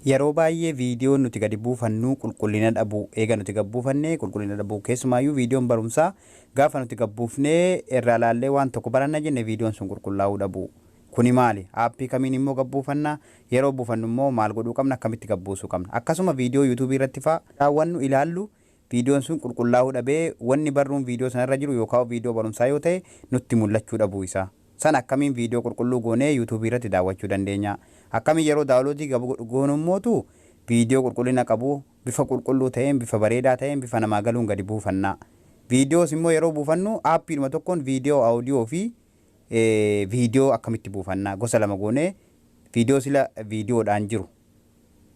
Yeroo baay'ee viidiyoon nuti gadi buufannu qulqullina dhabuu, eega nuti gad buufanne qulqullina dhabuu, keessumaayyuu viidiyoon barumsaa gaafa nuti gad buufnee irraa laallee waan tokko baranna jenne viidiyoon sun qulqullaa'uu dhabuu. Kuni maali? Aappii kamiin immoo gad buufanna? Yeroo buufannu immoo maal godhuu qabna? Akkamitti gad buusuu qabna? Akkasuma viidiyoo yuutuubii irratti fa'aa daawwannu, ilaallu, viidiyoon sun qulqullaa'uu dhabee wanni barruun viidiyoo sanarra jiru yookaan viidiyoo barumsaa yoo ta'e nutti mul'achuu dhabuu isaa. Sana akkamiin viidiyoo qulqulluu goonee yuutuubii irratti daawwachuu dandeenya? Akkamiin yeroo download goonu immootu viidiyoo qulqullina qabu bifa qulqulluu ta'een, bifa bareedaa ta'een, bifa namaa galuun gadi buufanna? Viidiyoos immoo yeroo buufannu aappiidhuma tokkoon viidiyoo, audio fi viidiyoo akkamitti buufanna? Gosa lama goonee viidiyoo sila viidiyoodhaan jiru,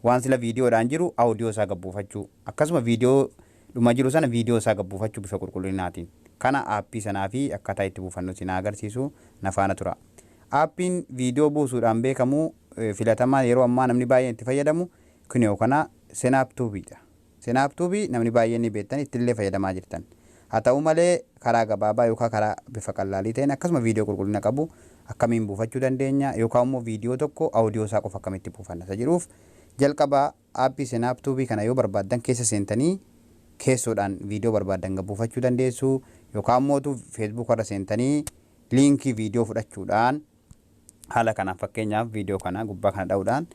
waan sila viidiyoodhaan jiru audio isaa gad buufachuu, akkasuma viidiyoo dhuma jiru sana viidiyoo isaa gad buufachuu bifa qulqullinaatiin. Kana aappii sanaa fi akkaataa itti buufannu isin agarsiisu, na faana tura. Aappiin viidiyoo buusuudhaan beekamu filatamaa yeroo ammaa namni baay'een itti fayyadamu kunoo kana SnapTubeiidha. SnapTube namni baay'een ni beektan, ittillee fayyadamaa jirtan. Haa ta'u malee, karaa gabaabaa yookaan karaa bifa qallaalii ta'een akkasuma viidiyoo qulqullina qabu akkamiin buufachuu dandeenya, yookaan immoo viidiyoo tokko audio isaa qofa akkamitti buufanna isa jedhuuf, jalqaba aappii SnapTube kana yoo barbaaddan keessa seentanii keessoodhaan viidiyoo barbaaddan gad buufachuu dandeessu, yookaan immoo Facebook irra seentanii liinkii viidiyoo fudhachuudhaan haala kanaan, fakkeenyaaf viidiyoo kana gubbaa kana dha'uudhaan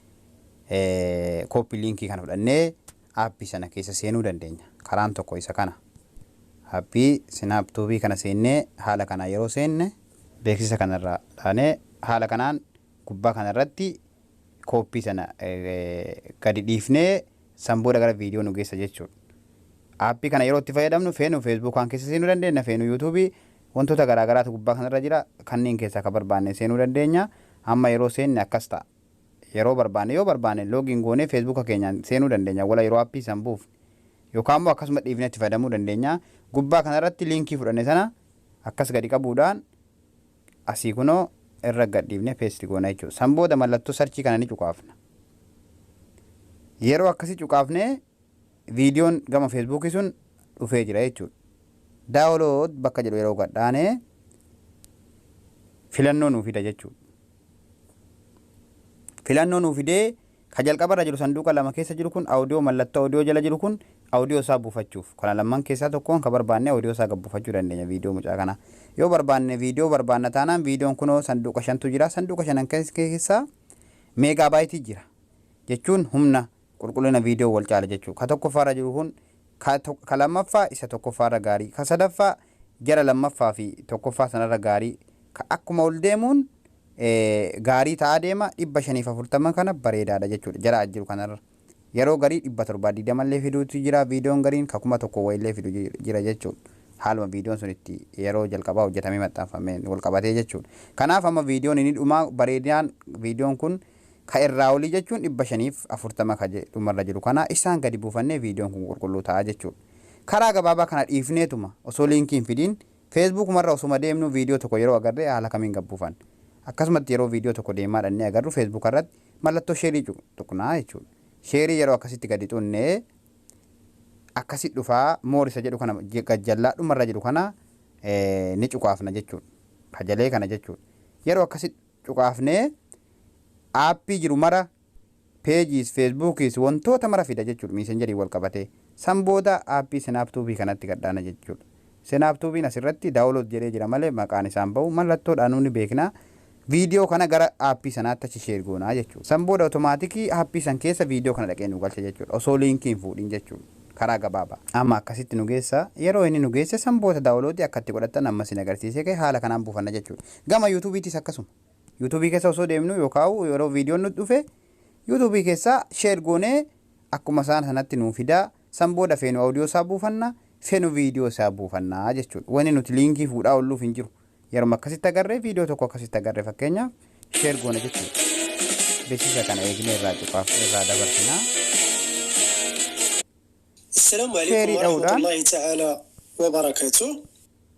copy liinkii kana fudhannee aappii sana keessa seenuu dandeenya. Karaan tokko isa kana. Aappii SnapTube kana seennee haala kanaan yeroo seenne beeksisa kanarraa dhaanee haala kanaan gubbaa kanarratti copy sana gadi dhiifnee san booda gara viidiyoo nu geessa jechuudha. Aappii kana yeroo itti fayyadamnu feenu Facebookaan keessa seenuu dandeenya, feenu yuutuubii, wantoota garaagaraatu gubbaa kanarra jira, kanneen keessaa akka barbaanne seenuu dandeenya. Amma yeroo seenne akkas ta'a. Yeroo barbaanne, yoo barbaanne login goonee Facebooka keenyaan seenuu dandeenya wala yeroo aappii san buufne, yookaan immoo akkasuma dhiifnee itti fayyadamuu dandeenya. Gubbaa kanarratti liinkii fudhanne sana akkas gadi qabuudhaan asii kunoo irra gad dhiifnee paste goona jechuudha. San booda mallattoo search kana ni cuqaafna. Yeroo akkasii cuqaafnee viidiyoon gama Facebookii sun dhufee jira jechuudha. Download bakka jedhu yeroo gadhaanee filannoo nuu fida jechuudha. Filannoo nuu fidee ka jalqabarra jiru sanduuqa lama keessa jiru kun audio, mallattoo audio jala jiru kun audio isaa buufachuuf. Kana lamman keessaa tokkoon ka barbaanne audio isaa gad buufachuu dandeenya viidiyoo mucaa kana. Yoo barbaanne, viidiyoo barbaanna taanaan, viidiyoon kunoo sanduuqa shantu jira. Sanduuqa shanan keessaa meegaabaayitii jira. Jechuun humna qulqullina viidiyoo wal caala jechuudha. Ka tokkoffaarra jiru kun ka lammaffaa isa tokkoffaarra gaarii. Ka sadaffaa jara lammaffaa fi tokkoffaa sanarra gaarii. Ka akkuma ol deemuun gaarii ta'aa deema, 540 kana bareedaadha jechuudha. Jara jiru kanarra. Yeroo garii 720llee fiduutu jira, viidiyoon gariin ka 1000 wayillee fidu jira jechuudha. Haaluma viidiyoon sun itti yeroo jalqabaa hojjetamee maxxanfamee wal qabatee jechuudha. Kanaaf amma viidiyoon inni dhumaa bareedaan viidiyoon kun ka irraa olii jechuun 540 ka dhumarra jiru kana isaan gadi buufannee viidiyoon kun qulqulluu ta'a jechuudha. Karaa gabaabaa kana dhiifneetuma osoo liinkii hin fidiin Facebookumarra osuma deemnu viidiyoo tokko yeroo agarree haala kamiin gad buufan? Akkasumatti yeroo viidiyoo tokko deemaa dhannee agarru Facebook irratti mallattoo share tuqnaa jechuudha. Share yeroo akkasitti gadi xunnee akkasi dhufaa, more isa jedhu kana gajjallaa dhumarra jiru kana ni cuqaafna jechuudha. Kajalee kana jechuudha. Yeroo akkasi cuqaafnee aappii jiru mara, peejiis, Facebookiis, wantoota mara fida jechuudha Messengerii wal qabatee. San booda aappii SnapTube kanatti gadhaana jechuudha. SnapTubeiin asirratti download jedhee jira malee maqaan isaan bahu mallattoodhaan ni beekna. Viidiyoo kana gara aappii sanaatti achi share goonaa jechuudha. San booda automatic aappii san keessa viidiyoo kana dhaqee nu galcha jechuudha. Osoo liinkii hin fuudhin jechuudha. Karaa gabaabaa. Amma akkasitti nu geessa. Yeroo inni nu geesse san booda download akka itti godhatan amma isin agarsiisee haala kanaan buufanna jechuudha. Gama yuutuubiitis akkasuma. Yuutuubii keessa osoo deemnu yookaan yeroo viidiyoon nutti dhufe yuutuubii keessaa share goonee akkuma isaan sanatti nuu fidaa. San booda feenu audio isaa buufanna, feenu viidiyoo isaa buufannaa jechuudha. Wanni nuti liinkii fuudhaa oolluuf hin jiru. Yeroo akkasitti agarree viidiyoo tokko akkasitti agarree fakkeenyaaf share goona jechuudha. Beeksisa kana eegnee irraa cuqaaf irraa dabarsinaa. السلام عليكم Share ورحمة dha'uudhaan الله تعالى وبركاته.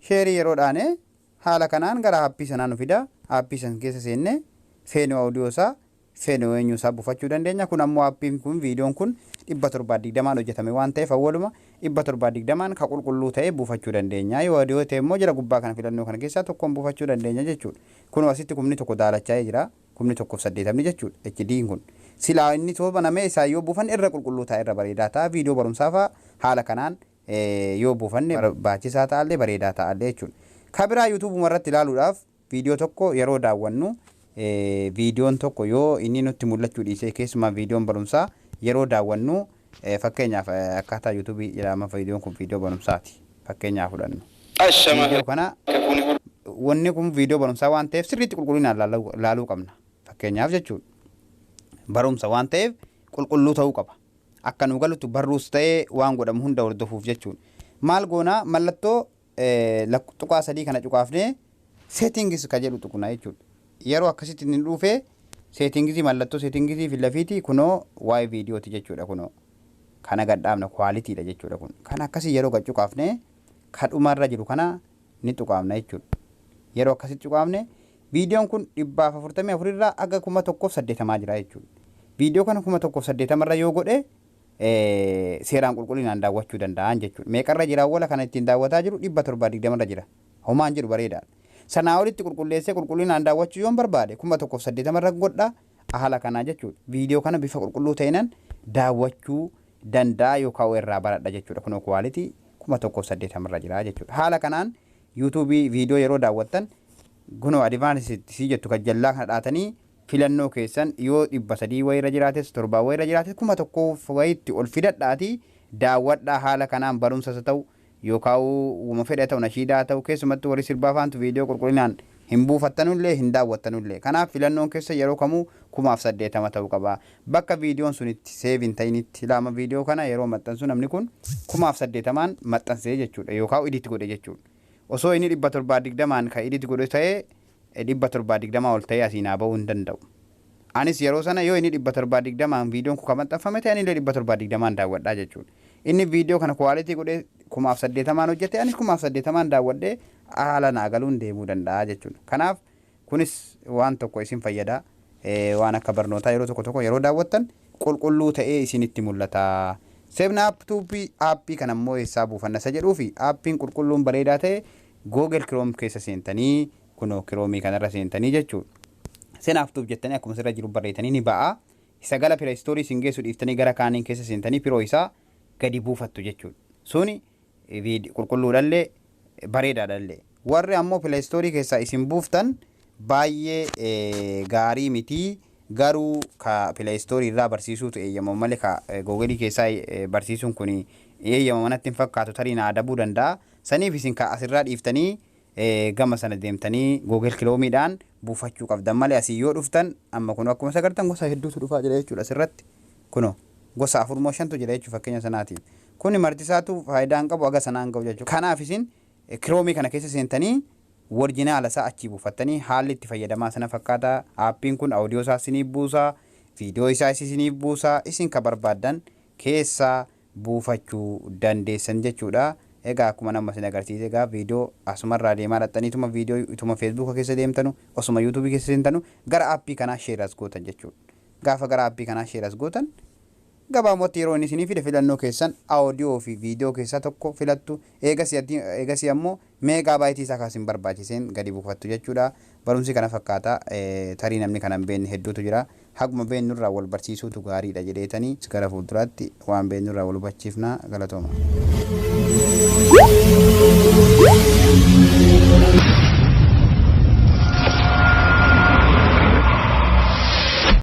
Share yeroo dhaane haala kanaan gara aappii sanaa nu fida. Aappii san keessa seennee feenu audio isaa, feenu eenyu isaa buufachuu dandeenya. Kun ammoo aappiin kun, viidiyoon kun 720n hojjetame waan ta'eef awwaluma 720n ka qulqulluu ta'e buufachuu dandeenya. Yoo audio ta'e immoo jara gubbaa kana filannoo kana keessaa tokkoon buufachuu dandeenya jechuudha. Kun asitti 1000 daalachaa'ee jira. 1080 jechuudha. HD'n kun. Silaa inni too banamee isaa yoo buufanne irra qulqulluu ta'a, irra bareedaa ta'a. Viidiyoo barumsaa fa'a haala kanaan yoo buufanne barbaachisaa ta'allee, bareedaa ta'allee jechuudha. Ka biraa, yuutuubuma irratti ilaaluudhaaf viidiyoo tokko yeroo daawwannu, viidiyoon tokko yoo inni nutti mul'achuu dhiisee, keessumaa viidiyoon barumsaa yeroo daawwannu, fakkeenyaaf akkaataa yuutuubii jedhama, viidiyoon kun viidiyoo barumsaati. Fakkeenyaaf fudhannu. Viidiyoo kana, wanni kun viidiyoo barumsaa waan ta'eef sirriitti qulqullinaan laaluu qabna. Fakkeenyaaf jechuudha. Barumsa waan ta'eef qulqulluu ta'uu qaba. Akka nu galutti barruus ta'ee waan godhamu hunda hordofuuf jechuudha. Maal goonaa? Mallattoo tuqaa sadii kana cuqaafnee settings ka jedhu tuqna jechuudha. Yeroo akkasitti inni dhufee settingsii, mallattoo settingsii fi lafiiti, kunoo waa'ee viidiyooti jechuudha kunoo. Kana gadhaabna, qualitydha jechuudha kun. Kana akkasii yeroo gad cuqaafnee kadhumarra jiru kana ni tuqaafna jechuudha. Yeroo akkasitti cuqaafne viidiyoon kun 144 irraa aga 1080 jira jechuudha. Viidiyoo kana 1080rra yoo godhe seeraan qulqullinaan daawwachuu danda'an jechuudha. Meeqarra jira wala kana ittiin daawwataa jiru? 720rra jira. Homaan jedhu, bareedaadha. Sanaa olitti qulqulleessee qulqullinaan daawwachuu yoon barbaade 1080rra godha haala kanaa jechuudha. Viidiyoo kana bifa qulqulluu ta'inaan daawwachuu danda'a yookaan irraa baradha jechuudha. Kunoo quality 1080rra jira jechuudha. Haala kanaan yuutuubii viidiyoo yeroo daawwattan kunoo advanced sii jettu kan jallaa kana dhaatanii filannoo keessan yoo 300 wayirra jiraates, torbaa wayirra jiraates, 1000 wayitti ol fidadhaatii daawwadhaa. Haala kanaan barumsas haa ta'u yookaan uuma fedha ta'u, nashiidaa ta'u, keessumattuu warri sirbaa faantu viidiyoo qulqullinaan hin buufattanullee, hin daawwattanullee. Kanaaf filannoon keessa yeroo kamuu 1080 ta'uu qaba. Bakka viidiyoon sun itti save hin ta'initti laama viidiyoo kana yeroo maxxansu namni kun 1080n maxxansee jechuudha yookaan edit godhe jechuudha. Osoo inni 720n kan edit godhe ta'ee 720 ol ta'ee asii naa ba'uu hin danda'u. Anis yeroo sana yoo inni 720n viidiyoon kun kan maxxanfame ta'e anillee 720n daawwadhaa jechuudha. Inni viidiyoo kana quality godhee 1080n hojjete, anis 1080n daawwadhee haala naa galuun deemuu danda'a jechuudha. Kanaaf kunis waan tokko isin fayyada. Waan akka barnootaa yeroo tokko tokko yeroo daawwattan qulqulluu ta'ee isinitti mul'ata. Seven Up Tube aappii kana immoo eessaa buufanna isa jedhuu fi aappiin qulqulluun bareedaa ta'e Google Chrome keessa seentanii, kunoo Chrome kanarra seentanii jechuudha. Seven Up Tube jettanii akkuma sirra jiru barreessanii ni ba'a. Isa gara Play Store isin geessu dhiiftanii gara kaaniin keessa seentanii pro isaa gadi buufattu jechuudha. Suni qulqulluudhallee, bareedaadhallee. Warri ammoo Play Store keessaa isin buuftan baay'ee gaarii miti, garuu ka Play Store irraa barsiisuutu eeyyamamu malee ka Google keessaa barsiisuun kun eeyyamama natti hin fakkaatu, tarii na adabuu danda'a. Saniif isin ka asirraa dhiiftanii gama sana deemtanii Google Chromeiidhaan buufachuu qabdan malee asii yoo dhuftan amma kun akkuma sagartan gosa hedduutu dhufaa jira jechuudha asirratti. Kunoo gosa afur moo shantu jira jechuudha fakkeenya sanaatiif. Kuni marti isaatu faayidaa hin qabu, aga sanaan gahu jechuudha. Kanaaf isin Chrome kana keessa seentanii original isaa achii buufattanii haalli itti fayyadamaa sana fakkaata. Aappiin kun audio isaa isiniif buusaa, viidiyoo isaa isiniif buusaa, isin ka barbaaddan keessaa buufachuu dandeessan jechuudha. Egaa akkuma nama isin agarsiise, egaa viidiyoo asumarraa deemaa dhaxxaniituma viidiyoo ituma feesbuuka keessa deemtanu, osuma yuutuubii keessa seentanu gara aappii kanaa share as gootan jechuudha. Gaafa gara aappii kanaa share as gootan gabaabumatti yeroo inni isinii fide filannoo keessan audio fi viidiyoo keessaa tokko filattu. Eegasii ammoo megabyte isaa kan isin barbaachiseen gadi buufattu jechuudha. Barumsi kana fakkaata. Tarii namni kana hin beekne hedduutu jira. Haguma beeknurraa wal barsiisuutu gaariidha jedheetanii gara fuulduraatti waan beeknurraa wal hubachiifna. Galatooma.